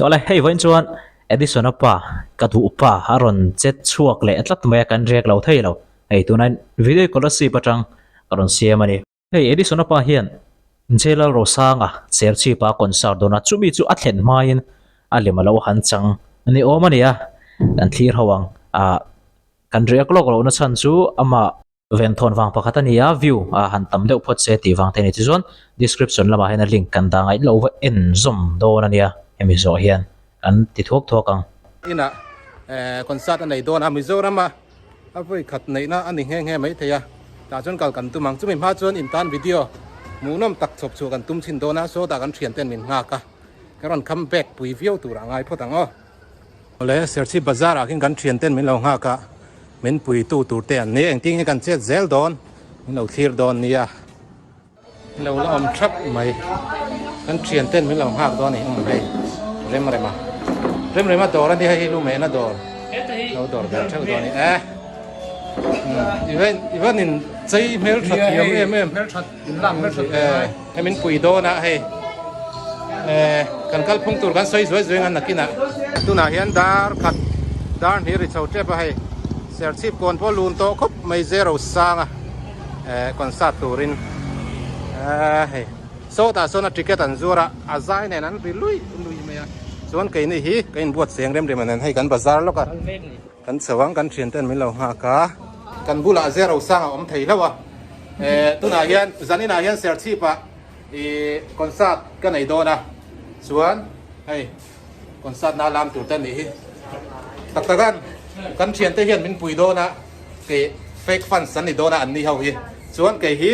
Awle, hei vawiin chuan Edison-a pa, ka duh pa a rawn chet chhuak leh tlat mai a, kan riak lo thei lo. Hei tunah video scholarship atang ka rawn siam a ni. Hei Edison-a pa hian J Lalrosanga Serchhipa a concert dawn a, chumi chu a thlen hmain a lem a lo han chang ni awm a ni a, kan thlir ho ang. Ah, kan riak lawk lohna chhan chu amah Venthawn vang pakhat a ni a, view a han tam deuh phawt se tih vang te a ni. Tichuan description lamah hian a link kan dah ngaih loh va en zawm dawn a nia, hemi zawh hian kan ti thuak thuak ang. Inah concert a nei dawn a, Mizorama a vawi khat neihna a ni nghe nghe mai thei a, tah chuan kal kan tum ang. Chumi hma chuan in tan video hmuhnawm tak chhawp chhuah kan tum chhin dawn a, sawtah kan thianten min nghak a, ka rawn come back pui viau tur a ngai phawt ang aw. Awle, Serchhip Bazar ah khin kan thian ten min lo nghak a, min pui tu tur te an ni. Engtin nge kan chet zel dawn, min lo thlir dawn nia. Min lo la awm thap mai, kan thian ten min lo nghak dawn a ni awm hei, rem rem a. Rem rem a dawr a nia hei hi lu mehna dawr, lo dawr ve theuh dawn a ni e. I van in chei hmeltha thiam em em. Hei min pui dawn a hei kan kal phung tur kan sawi zuai zuai ngan nakinah. Tunah hian dar khat dar hnih ri chho tep a hei Serchhip kawn pawh lun tawh khawp mai zero sang a concert turin hei sawtah sawn a ticket an zuar a a zai nen an ri lui lui mai a chuan keini hi ka inbuat seng rem rem anen hei kan bazar lawk a. Kan chho ang, kan thian ten min lo nghak a. Kan bulah zero sang a awm thei hlauh a. Eh, tunah hian zaninah hian Serchhip ah i concert ka nei dawn a. Chuan hei concert na lam tur te anih hi. Tak tak an kan thian te hian min pui dawn a, kei fake fans an ni dawn a an ni ho hi. Chuan kei hi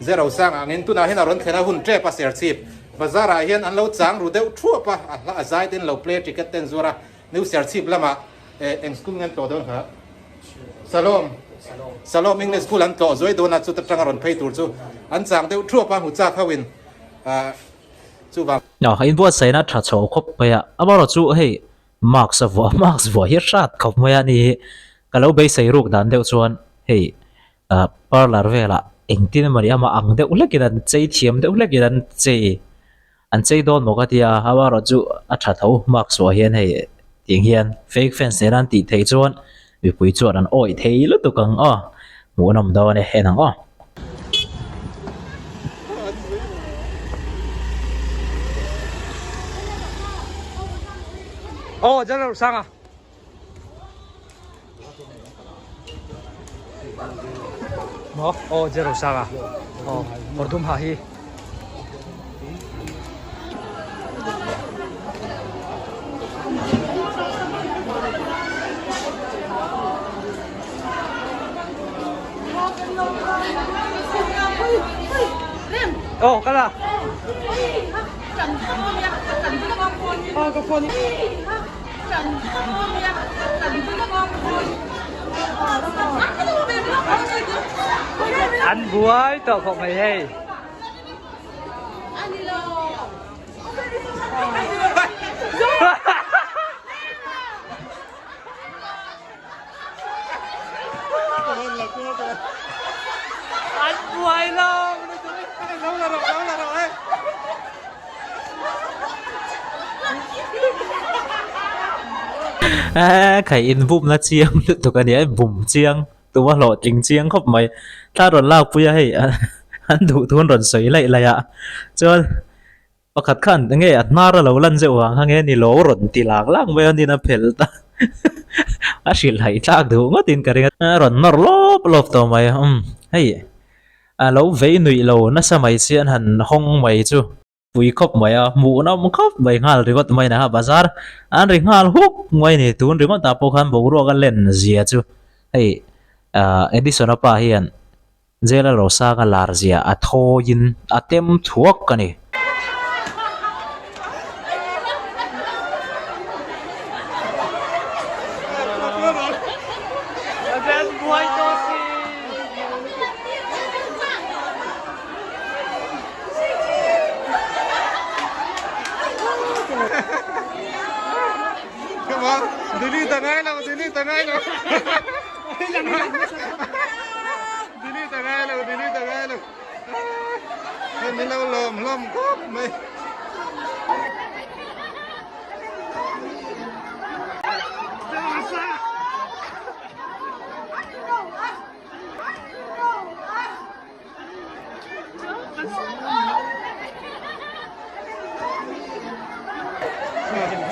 zero sang angin tunah hian a rawn thlen a hun tep a Serchhip bazar ah hian an lo chang ru deuh thuap a, a hla a zai ten lo play ticket ten zuar a. New Serchhip lamah eng school nge an tlawh dawn kha? Salom. Salom English School an tlawh zuai dawn a, chuta tanga rawn phei tur chu an chang deuh thuap a, hmu chak ho in chuvang. A inbuatsaihna tha chho khawp mai a, amaherawh chu hei mask a vuah, mask vuah hi a hrat khawp mai a ni hi ka lo beisei ruk dan deuh chuan hei parlour velah engtin emaw ni amah ang deuh hlekin an chei thiam deuh hlekin an chei. An chei dawn maw ka tia, amaherawh chu a tha tho mark suah hian hei tiang hian fake fans nena an tih theih chuan mipui chuan an awih thei lutuk ang aw, hmuhnawm dawn e en ang aw. Aw General Sanga. Maw aw zero sang a aw kawr dum ha hi. Aw kal a. Aw ka phone. An buai tawh khawp mai hei. An buai lo. Khai in bumna chiang lutuk a nia bum chiang tuma hlawhtling chiang khawp mai thla rawn lak pui a hei an duh thu an rawn sawi laih laih a chuan pakhat khan enge a hnar a lo lan zeuh vang kha nge ni lo rawn ti lang lang mai a nin a phelh ta a hrilh haih thlak duh ngawt in ka ring a rawn nawr lawp lawp tawh mai umm hei a lo vei nuih lo nasa mai si an han hawng mai chu. Pui khawp mai a, hmuhnawm khawp mai nghal ringawt mai na bazar an ri nghal huk mai ni tun ringawt ah pawh khan boruak a len zia chu hei ah Edison-a pa hian jail a lo sang a lar zia a thawiin a tem thuak a ni.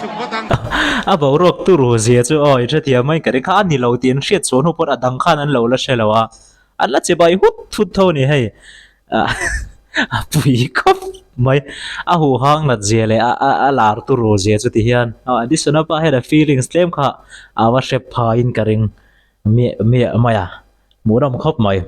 Chhuk vat ang. A boruak turu zia chu aw i hrethiam mai ka ring kha a ni lo tih an hriat chhuah hnu pawh a dang khan an lo la hre lo a, an la che bai hut hut tho a ni hei. A pui khawp mai. A huhang nat zia leh a lar turu zia chu ti hian Edison-a pa hian a feelings tlem kha a va hre phaiin ka ring miah miah mai a. Hmuhnawm khawp mai.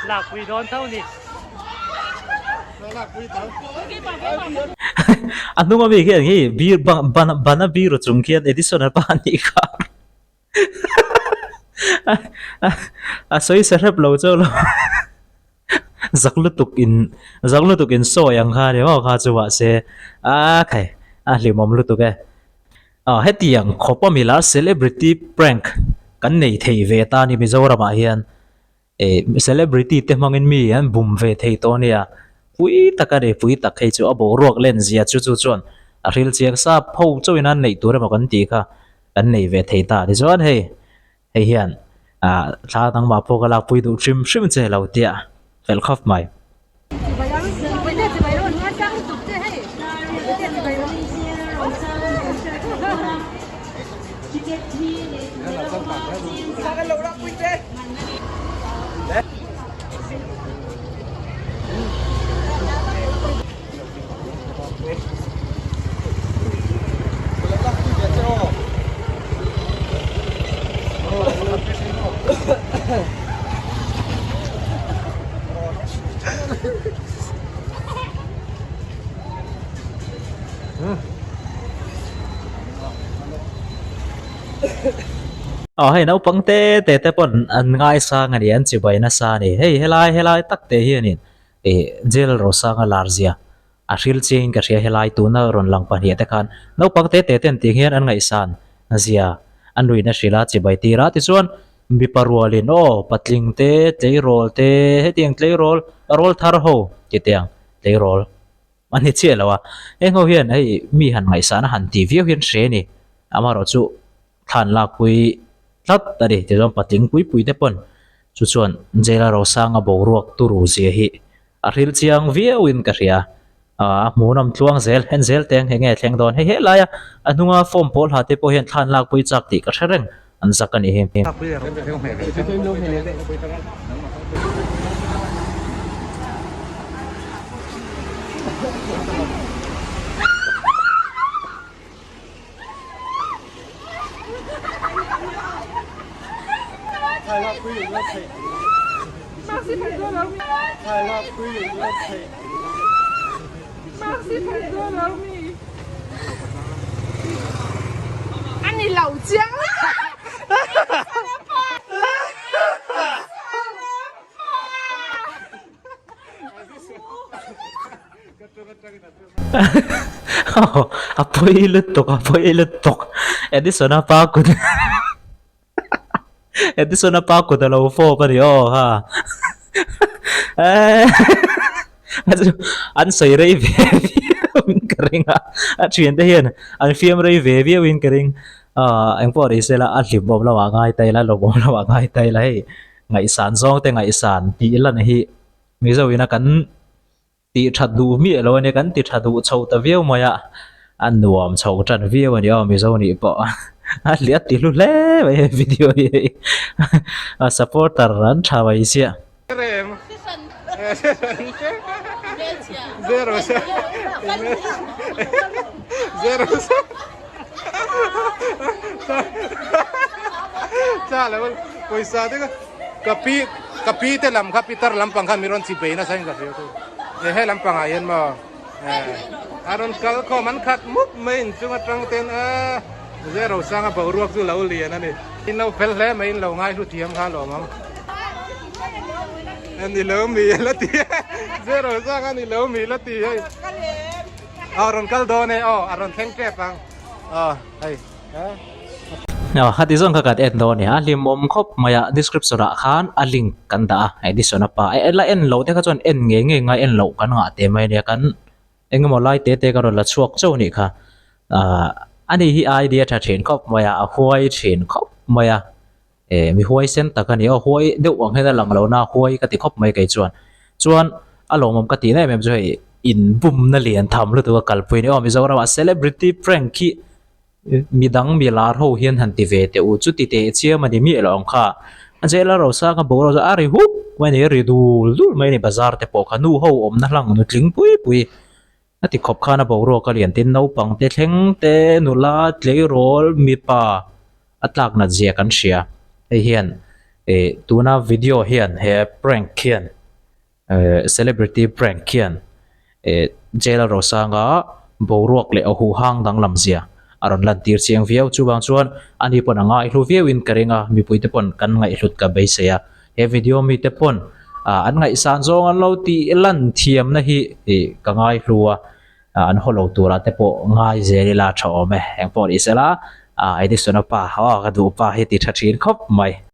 Lakpui dawn tho ni. A hnung ami khian hi bir bana bir chung khian Edison a pa anih kha. A sawi sa hrep lo chauh lo zak lutuk in zak lutuk in sawi ang kha ni maw kha chu mahse a khai a hlimawm lutuk e ah hetiang khawp a mila celebrity prank kan nei thei ve ta a ni Mizoram ah hian. Eh celebrity te hmangin mi an bum ve thei tawh ania, pui tak a ni, pui tak hei chu a boruak len zia chu chu chuan a hril chiang sa pho chauhin an neih tur emaw kan tih kha kan nei ve thei ta tichuan hei hei hian ah thla nangmah pawh ka lakpui duh hrim hrim che lo tia fel khawp mai. Aw hei naupang te te te pawn an ngaisang a ni an chibai nasa a ni hei helai helai tak te hianin ih jail rosanga lar zia a hril chiangin ka hria helai tuna rawn lang pahnih te khan naupang te te ten tih hian an ngaihsan zia an ruihna hrilh a chibai tir a tichuan mipa rualin aw patling te tleirawl te hetiang tleirawl rawl thar ho titiang tleirawl. A ni chiah lo a, heng ho hian hei mi han ngaihsahna han ti viau hian hre a ni. Amaherawhchu thlan lakpui tlat a ni tichuan patling pui pui te pawn chu chuan Jail-a Rosanga boruak turu zia hi a hril chiang viauin ka hria. A hmuhnawm tluang zel, en zel teng eng nge thleng dawn. Hei helaia a hnunga form pawl ha te pawh hian thlan lakpui chak tih ka hre reng an zak a nih hi. A pawi lutuk a pawi lutuk Edison-a pa kut Edison-a pa kut a lo fawp a ni aw ha an sawi rei ve viauin ka ring a a thiante hian an fiam rei ve viauin ka ring ah engpawh ni sela a hlimawm lamah ngai ta ila lawmawm lamah ngai ta ila hei ngaihsan zawng te ngaihsan tih lan hi Mizo ina kan tih that duh miah lo a nia kan ti tha duh chho ta viau mai a a nuam chho tan viau a ni aw Mizo nih pawh a hliah ti hlu hle mai he video hi hei a supporter an tha mai chiah. Ka pi ka pi te lam kha pitar lampang khan mi rawn chi bei nasa in ka hria chu e he lampang ah hian maw a rawn kal khawm an khat mup mai inchung atang ten a. Zero sanga boruak chu lo lian a ni. In lo fel hle mai in lo ngai hlu thiam kha lawm ang. Ani lo mi la ti zero sang ani lo mi la ti hei. Aw rawn kal dawn e aw a rawn thleng tep ang. Aw hei. Aw hati zawng kha kan en dawn e a hlimawm khawp mai a description ah khan a link kan dah a Edison a pa e la en lo te kha chuan en ngei ngei ngai en loh kan ngah teh mai ania kan Engemaw lai te te ka rawn la chhuak chauh nih kha. Ahh ani hi idea tha thin khawp mai a, a huai thin khawp mai a. Eh mi huai sen tak a ni aw, huai deuh ang hian a lang lo na huai ka ti khawp mai kei chuan. Chuan a lawmawm ka tih na em em chu hei inbumna lian tham lutuk a kalpui a ni aw Mizoramah celebrity prank hi Midang mi lar ho hian han ti ve teh u, chuti teh chiam a ni miah lo ang kha. A jail a rosang a boruak chu a ri huk mai a ni, a ri dul dul mai a ni bazar te pawh kha nu ho awmna hlang nutling pui pui a ti khawp khan a boruak a lian tin naupang te thleng te nula tleirawl mipa a tlak nat zia kan hria. Hei hian ih tuna video hian he prank hian Celebrity prank khian jail a rosanga boruak leh a huhang danglam zia a rawn lantir chiang viau. Chuvang chuan ani pawn a ngaihlu viauin ka ring a, mipuite pawn kan ngaihhlut ka beisei a. He video mite pawn an ngaihsan zawng an lo tih lan thiamna hi ka ngaihlu a, an haw lo turah te pawh ngai zel ila tha awm e. Engpawh ni sela Edison-a pa, aw ka duh pa hi ti tha thin khawp mai.